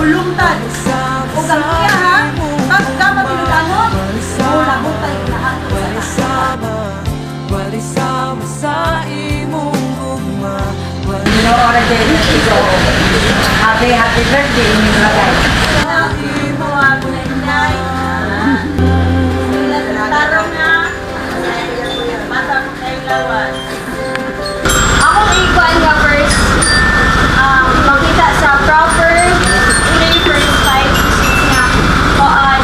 Hulungtan. Ug ang iya ha, pagka matinud-angon, mulahutay lahat sa Walisama sa imong gugma. Ginoo ra din. So, happy, happy birthday inyo mga guys. Mo ako na inday. Tarong na. Mata mo kayo lawas. Akong ikuan nga verse, makita sa Proverbs 3 verse 5 to 6 nga, kuan,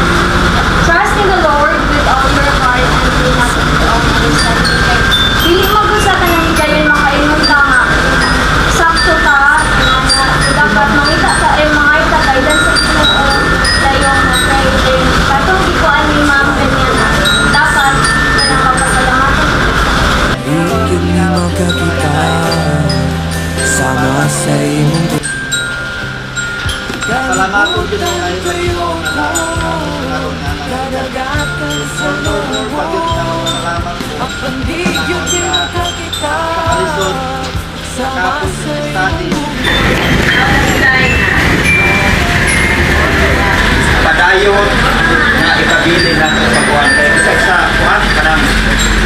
"Trust in the Lord with all your heart and lean not on your own understanding." Kay dili mo gud sa tanan higayon makaingon ka nga sakto ka na dapat mangita ka eh mangita guidance sa Ginoo dayon na kay then katong gikuan ni ma'am ganyan dapat kanang mapasalamatan. Di gyud ni makakita sama sa imong Salamaton gyud kayo sa Ginoo nga karon nga Kadagatan sa Lord, pagid na salamat po. Apan di gyud ni makakita Kalisod, sama kapon sa sa study. Inday. Padayon nga ikabili nato sa kuan kay bisag sa kuan kanang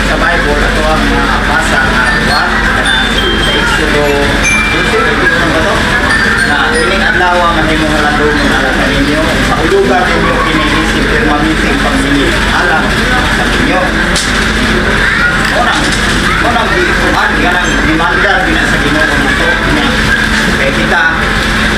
sa Bible ato ang mabasa nga kuan kanang sa Exodo 12 ba to na kining adlaw mahimong landong alang kaninyo, mahulugan ninyo kini isip permanenteng pagsingil alang sa inyo. Unang gikuan ganang demanda gina sa Ginoo nato niya kay kita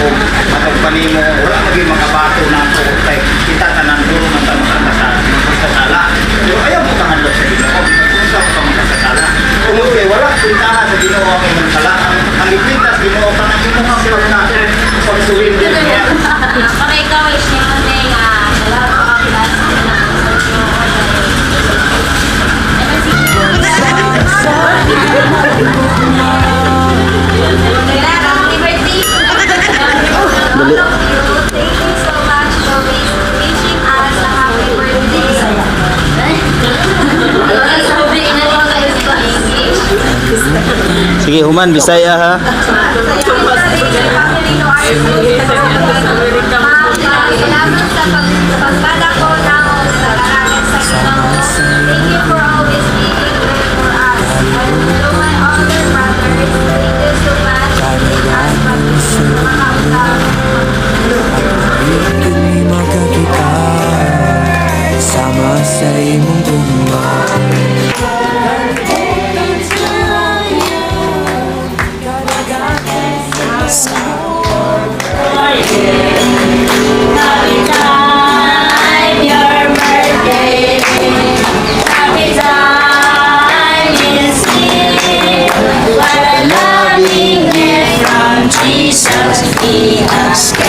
kung matag pa nimo wala maging makabato nato kay kita tanan puro man ta makasala, pero ayaw mo kahadlok sa Ginoo bisag unsa mo ka makasala tungod kay wala kwentahan sa Ginoo ang imong sala. Ang gikwenta sa Ginoo kanang imong pagka pagsurrender niya. Para ikaw wish niyo nga wala pa ka class na sa Ginoo. Sa Happy birthday! All of you, thank you so much for wishing us a happy birthday. English. Sige, human Bisaya ha. Ma'am, salamat sa pagpadako ng sa karangan sa Ginoo. Thank you for always being there for us. And to my older brothers, thank you so much for us pag Di gyud ni makakita sama sa imong gugma. Kalibutan sa Kadagatan sa Happy time, your birthday. Happy time is here. What a loving gift from Jesus He has.